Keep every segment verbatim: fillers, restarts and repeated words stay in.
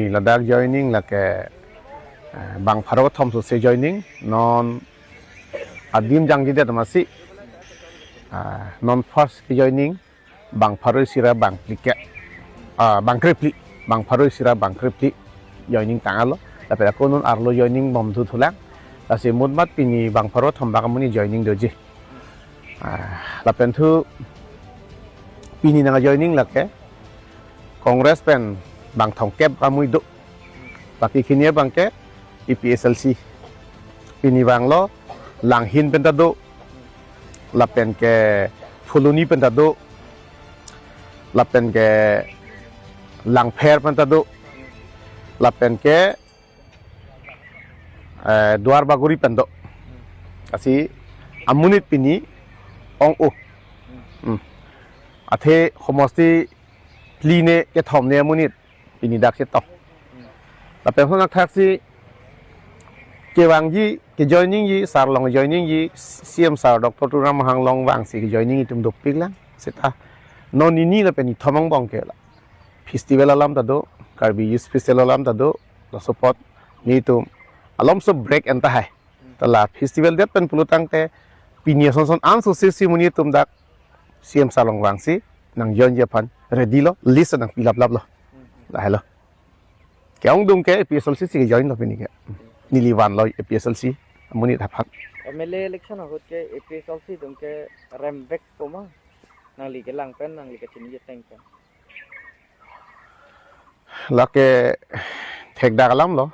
Ladak joining lake, eh, bang pharo thom sose joining, non adim jangjidet masi, ah, non first joining, bang pharo isi ra bang phli ke, ah, bang krephli, bang pharo isi ra bang krephli joining tanglo. Lapen ako non arlo joining bomthu thulang. Lasi mutmat pini bang pharo thom bak amonit joining doji. Ah, lapen thu pini nang joining lake Congress pen bang thomkep bak amonit do. Baki kini abang ke A P H L C. Pini bang lo Langhin pen ta do. Lapen ke Phuloni pen ta do. Lapen ke Langpher pen ta do. Lapen ke, eh, Duar Bagori pen do. Lasi amonit pini ong-o. Hmm. Athe homosti phli ne kethom ne amonit pini dak si tong. Lapen honak thaksi kevangji, kejoiningji, sar along joiningji, C M sar Doctor Tuliram Ronghang along vangsi kejoining itum dopik lang. Seta non nini lapen nithom angbong ke la festival alam ta do, Karbi Youth Festival alam ta do, laso apot nelitum alomso break en tahai. Ta la festival det pen pulo tangte pini ason son an sose si amonit atum dak C M sar along vangsi nang joinji aphan ready lo, list nang fill up lap lo. Lahelo. Ke-ongdung ke A P H L C si join lo pini ke. Neli vanlo A P H L C amonit aphan. M L A election ahut ke A P H L C atum ke rembek po ma? Nangli kelang pen, nangli kechini jeteng pen. Lake thekdak alam lo.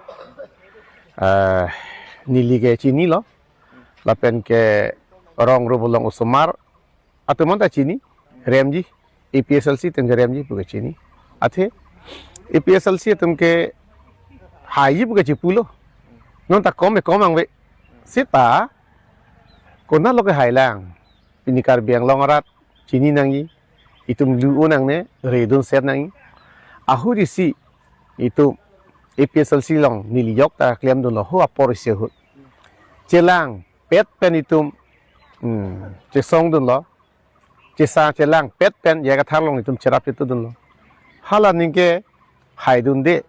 Eh, neli kechini lo. Lapen ke rong rup along osomar atum ta chini, remji, A P H L C atum ke remji pu kechini. Athe A P H L C atum ke haiji pu kechipulo. Non ta kom e kom angve. Seta konat lo ke hai lang. Pini Karbi Anglong arat chini nangji, itum lu-o nangne, redun set nangji. Ahut isi itum A P H L C along neli jok ta klemdunlo ho apor isi ahut. Chelang pet pen itum, hmm, chesongdunlo. Chesa chelang pet pen J I Kathar along itum cherap chetudunlo. Hala ningke haidunde.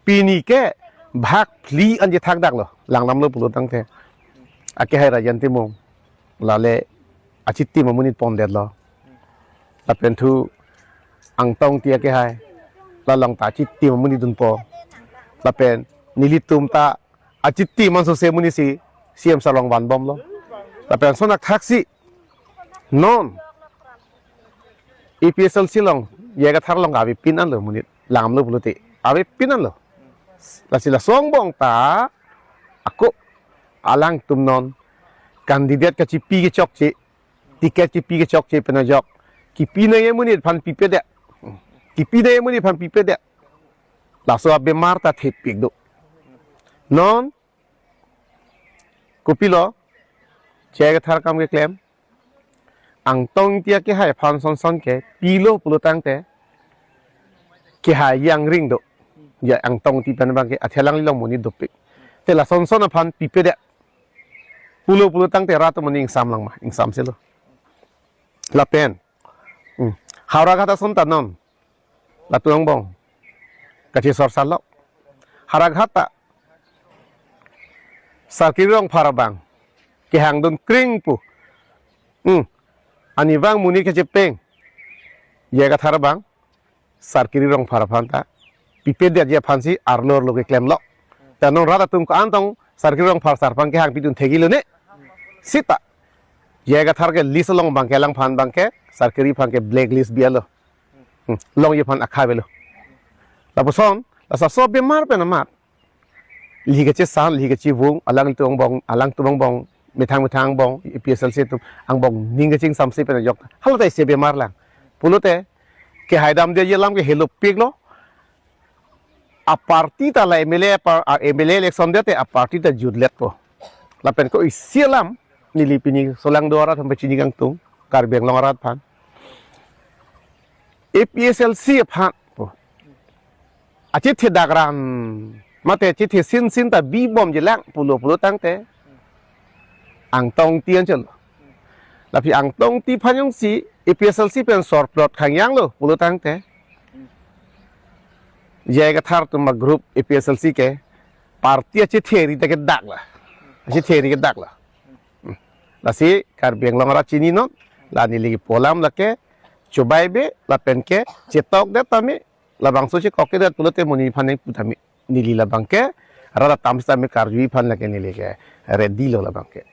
Pini ke bhag phli an chethakdaklo. Langdamlo pulo tangte. Akehai Rajan Timung. Lale achitim amonit pondetlo. Lapen thu Angtong Ingti akehai. La along ta achitim amonit dunpo. Lapen nelitum ta achitim an sose amonit si C M sar along vanbomlo. Lapen sonak thaksi non A P H L C along, J I Kathar along avepin anlo amonit, langdamlo pulote avepin anlo. Lasi laso angbong ta ako alangtum non candidate kachipi kechokche, ticket kipi kechokche pen ajok, kipi nangji amonit aphan pipedet. Kipi nangji amonit aphan pipedet. Laso abemar ta thepik do. Non kopilo, J I Kathar akam keklem, Angtong Ingti akehai aphan son son ke pilo pulo tangte, kehai angring do. Ya Angtong Ingti pen abang ke athe alangli along amonit dopik. Te la son son aphan pipedet pulo pulo tangte rat amonit ingsam lang ma, ingsamselo. Lapen, hmm, Howraghat ason ta non latum angbong kachesor salo. Howraghat ta Sarkiri Rongphar abang kehangdun kring pu. Hmm. Arnivang amonit kachepeng, J I Kathar abang Sarkiri Rongphar aphan ta pipedetji aphansi arlo arlo keklemlo. Ta non rat atum ko-an tong Sarkiri Rongphar sar aphan kehang pidun thekji lo ne. Seta J I Kathar ke list along abang ke alangphan abang ke Sarkiri aphan ke blacklist bi-etlo. Hmm, longji aphan akha avelo. Lapuson, laso abemar pen amat, lake chesan, lake chevung, alangtum angbong, alangtum angbong, methang methang angbong, A P H L C atum angbong ning kachingsamse pen ajok. Hala ta isi abemar lang. Pulote, kehai damdeji alam ke helopiklo. Aparty ta la M L A, apar-, a M L A election dete aparty ta jutletpo. Lapen ko isi alam, neli pini solangdo arat aphan pachini kangtung, Karbi Anglong arat aphan. A P H L C aphan po. Achethe dakran, mate achethe sinsin ta bibomji lang pulo pulo tangte Angtong Ingti anchotlo. Lapen Angtong Ingti aphan jongsi A P H L C pen sorplot khangjanglo pulo tangte, J I Kathar atum a-group A P H L C ke party achethe ri ta ke dak la. Achethe ri ke dak la. Hmm. Lasi Karbi Anglong arat chininon, la neli kipu alam lake chobei be, lapen ke chetok det tame, labangso chekok ke det pulote monit aphan nangpu tame, neli labang ke, rat atum sitame karjuji aphan lake neli ke ready lo labang ke.